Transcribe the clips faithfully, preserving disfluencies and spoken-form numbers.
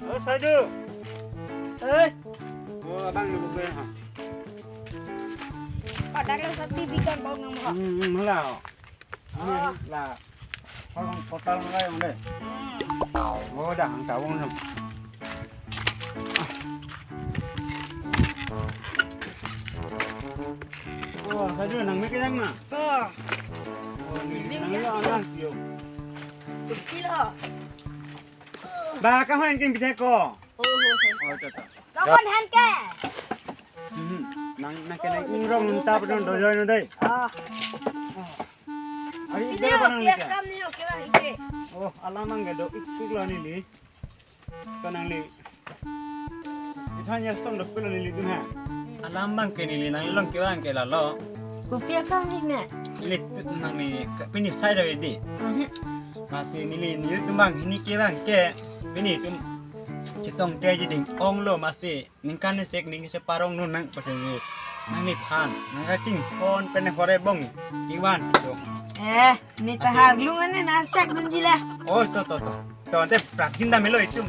Oh, Saidu. Eh. Oh, abang dulu gue, ha. Padahal sati bikan bau nang ha. Hmm, hmm, lah. Ah, lah. Kalau kotor lah yang deh. Hmm. Oh, dah, ang tawong nang. Oh, Saidu nang mikir yang na? Oh. Oh, ini nang ya, nang, yo. Kecil, oh. Ba, kamu yang kin bideko. Oh, oh, oh. Oh, to, to. Kapan han ke? Hmm. Nang, nang kena ingrong nunta pedon dojoy no dei. Ah. Ari, ini dia apa nang piak lika? Kam ni, oke, Bang, ike. Oh, alamang gado, ik, ik lo neli. Ko nangli. Ithan ya song dok pilo nelitum ha. Alamang ke neli nanglong kevang ke lalo. Kopi akam ni ne? Nelitum nangli ka pini sai da di. Mhm. Lasi neli nelitum bang hini kevang ke pini tum chetong te ji ding ong lo masi ningkan ni sek ning cheparong nun nang pasi ni nangliphan nang kaching hon pen hore bong iwan tu. Eh, ni ta asi harlung ane narsak dun jila. Oh, to, to, to. To, ante prapjin dam helo itum.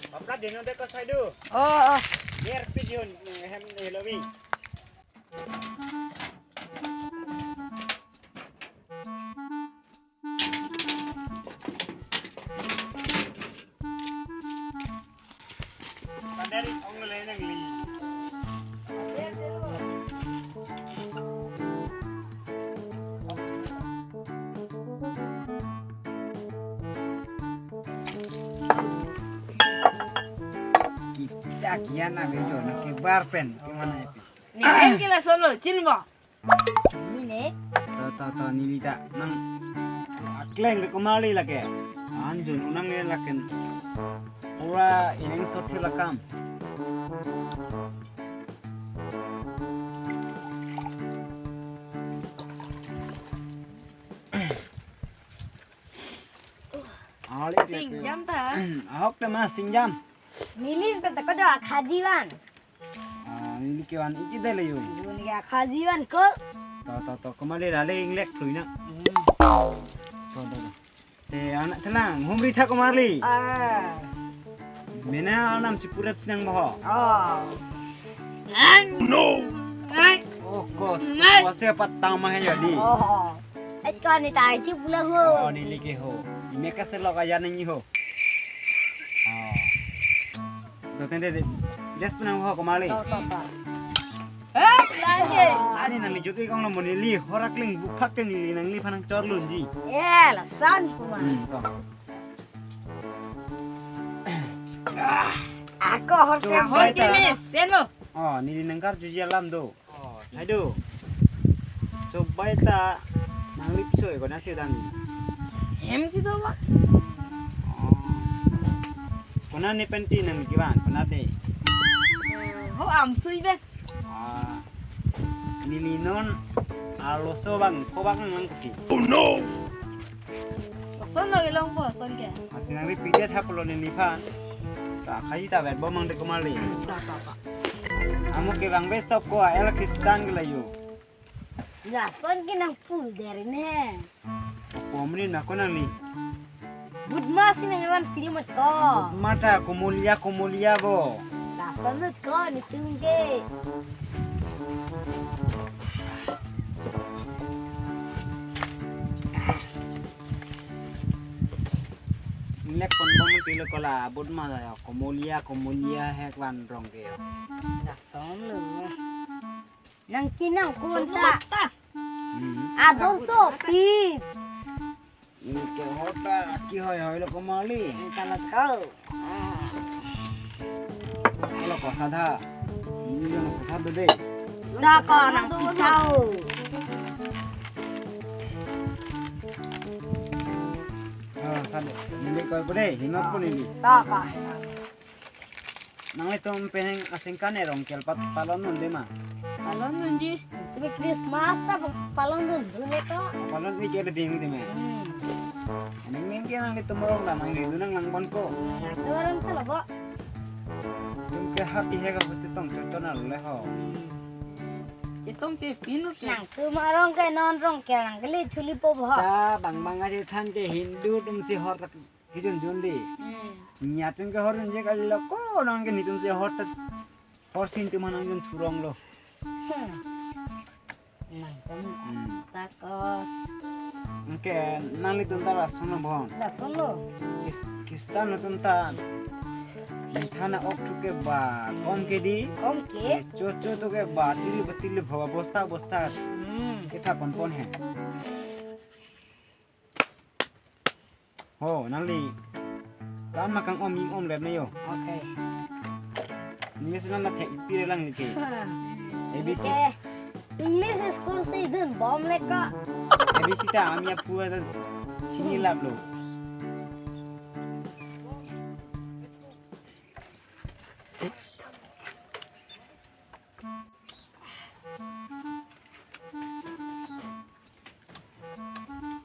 Apra dino deko Saidu. Oh, oh. Biar pijun, hem, helowi. Pandari ong le nangli. Kita kian na bejo na ke bar pen ke mana epi. Ni pen ke la solo chin bo. Ni ne? To, to, to, neli ta nang akleng de kumali lake. Anjun unang ne laken. Pura ining sot thilakam. Alik lake. Singjam ta? Ahok te ma singjam. Neli pen ta kodo akhaji van. Ah, neli kevan iki dei le yo. Yo, neli akhaji van ko. To, to, to, kumali lale inglek thui na. Hmm. To, to, to. Te anak tenang, humri thak kumali. Ah. Mena anam si purep sinang boho. Oh. No. Oh, kos, kos se pat tama he jadi. Oh. Et ko ni tai ci pulang ho. Oh, neli ke ho. Ime ka selok aja nang ho. Oh. To tende de. Just penang ho kumali. To, to, to. Eh, lagi. Ani nangli jut ik ong lo mo neli horak ling buphak ke neli nangliphan nangchor lunji. Eh, lason kuma. Hmm, to. Ako hor ke. Hor ke mes, sen lo. Oh, neli nangkarjuji alam do. Oh, Saidu. Chobai ta nangli piso e kona si dan. Hem si do ba. Oh. Kona ne penti nangli kevan, kona de. Ho amsui be. Ah. Neli non arloso bang, ko bang nang kopi. Oh no. Ason lo ilong po, ason ke. Asi nangli pide thap lo neliphan. Ta khaji ta vet bomang de kumali. Ta, ta, ta. Amo ke bang besop ko el Kristan ke layu. Lason ke nang pul deri ne. Ko mri na ko nangli. Budma si nang evan film ko. Budma ta komolia komolia bo. Lason ko netum ke. Inglek pon bom tilo kola budma ya komolia komolia hek van rong ke. Lason lo. Nang kinang kunta. Hmm. Adon sopi. Ini ke hotel aki hoi hoi lo kumali. Kalau kau. Kalau kau sadha. Ini yang sadha bede. Dah kau nang pitau. Ah, sadha. Ini kau bede, hinap pun ini. Dah kau. Nanglitum penang asingkan erong kel pat palon nun de ma. Palon nun ji. Tumi Christmas ta palon nun dun ne to. Palon ni kel ding ni de ma. Hmm. Nang ning ke nanglitum rong da nangli dun nang lang bon ko. Nang tu orang ta lo bo. Tum ke hati he ka huchi tong chochon al le ho. Hmm. Che Tum ke pinu ke. Nangtum arong ke non rong ke nang kele chuli po bo. Ta bang bang aje than ke Hindu atum si hor ta kejun jun di. Hmm. Niat atum ke hor junje kali lo ko non ke netum si hor ta hor si netum nang jun thurong lo. Hmm. Nangtum Hmm. ta ko. Anke nanglitum ta lason lo bon. Lason lo. Kis-, Kristan atum ta. Methang ok thu ke ba kom ke di. Kom ke. Cho cho thu ke ba tili ba tili bhava bosta bosta. Hmm. Kita pon pon he. Ho, nangli. Kam ma kang om ing om ler na yo. Okay. English na na thek pire lang ke. Ha. A B C. Okay. English school si dun bom le ko. A B C ta ami apu ta chini lap lo.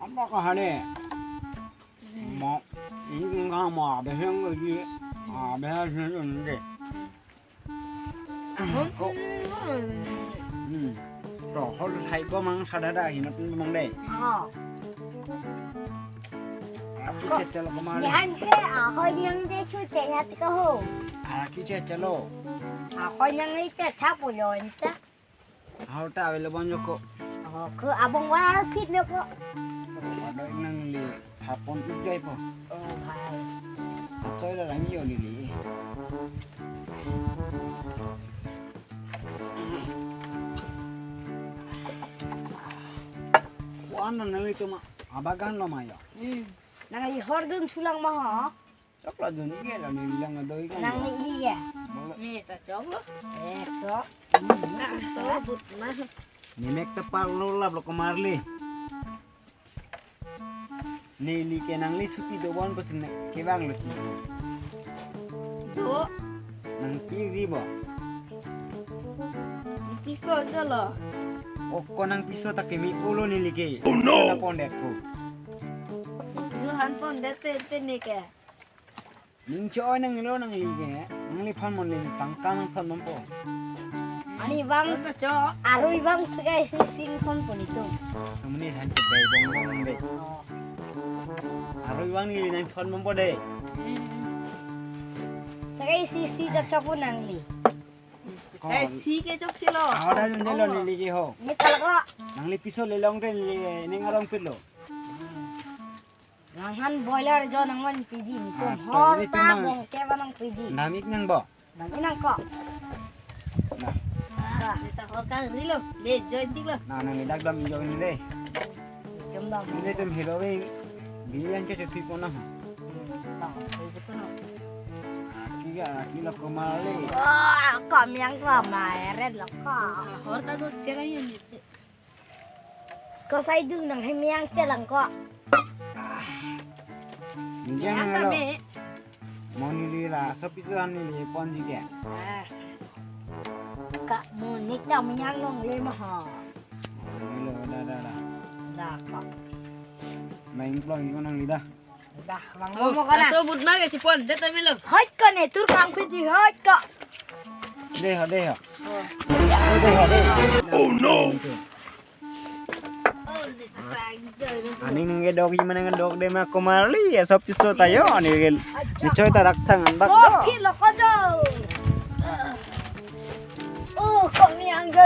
Apa kahane? Mo, ini kan mo abeheng lagi. Abeheng sini deh. Ko. Hmm. To, hol sai ko mang sada da hinat mang deh. Oh. Aki cecel kemari. Yan ke, ah, hoi yang deh chu cek ya tika ho. Aki cecel lo. Ah, hoi yang ni cek cha pulo enta. Ahor ta avelo bon joko. Oh, ke abong war phit lo ko. Pada nangli hapon ujai po. Oh, hai. Choi la rangi yo neli. Kuan nanglitum abagan lo ma yo. Hmm. Nang ihor dun chulang ma ho. Choklo dun ke la neli lang doi kan. Nang ni iya. Bolo. Mi ta choklo. Eh, chok. Nang so but ma. Ni mek ta parlo lap lo kemari. Neli ke nangli supi do bon ko sene ke bang lo. Do. Nang pi ri bo. Piso jolo. O ko nang piso ta kemi ulo neli ke. Oh, no. Sana pon det ko. Piso han pon det te te ne ke. Ning choi nanglo nangli ke, nangliphan mon ling tangka nang thon nompo. Ani bang Sa cho. Arui bang sekai si sing thon pon itu. Sumuni than ke dei bong bong dei. Oh. Arui bang ni nang thon nompo dei. Sekai si si ta chok pon nangli. Ko. Sekai si ke chok si lo. Ahora jun jelo neli ke ho. Ni kal ko. Nangli piso le long dei neli ning arong pit lo. Nanghan boiler jo nangvan piji ni Ah, tum to hor ini ta tum nang bong ke ba nang piji. Namik nang bo. Nang inang ko. Nah. Ah, ni ta hor kang rilo. Be join tik lo. Nah, nang ni dak dam jo ni deh. Jom dam. Ini tum hero we. Bini yang ke cuti ko nah. Hmm, tang, betul na. Ah, kiga, kilo kemali. Wah, kami yang kemari lo ko. Ah, hor ta tu cerai ni. Ko sai dung nang hem yang chelang ko. Yang Ninjang lo. Kami. Mo neli la, so piso han neli ponji ke. Ah. Ka mo nik ta mo yang long le ma ha. Neli lo, da, da, da. Da ko. Main plong iko nangli da. Dah, bang Oh, mo kana. Kaso but ma ke si pon, det ta melo. Hoi ko ne tur kang piji hoi ko. Dei ho, dei ho. Oh. Dei ho, dei ho. Oh no. Oh, ni sang joy. Aning nang ke dok ji mana dok dei ma kemali ya sop piso ta yo ani ke. Ni choi ta rak thang an bak Oh, do. Phit lo ko jo. Oh, ko mi ang jo.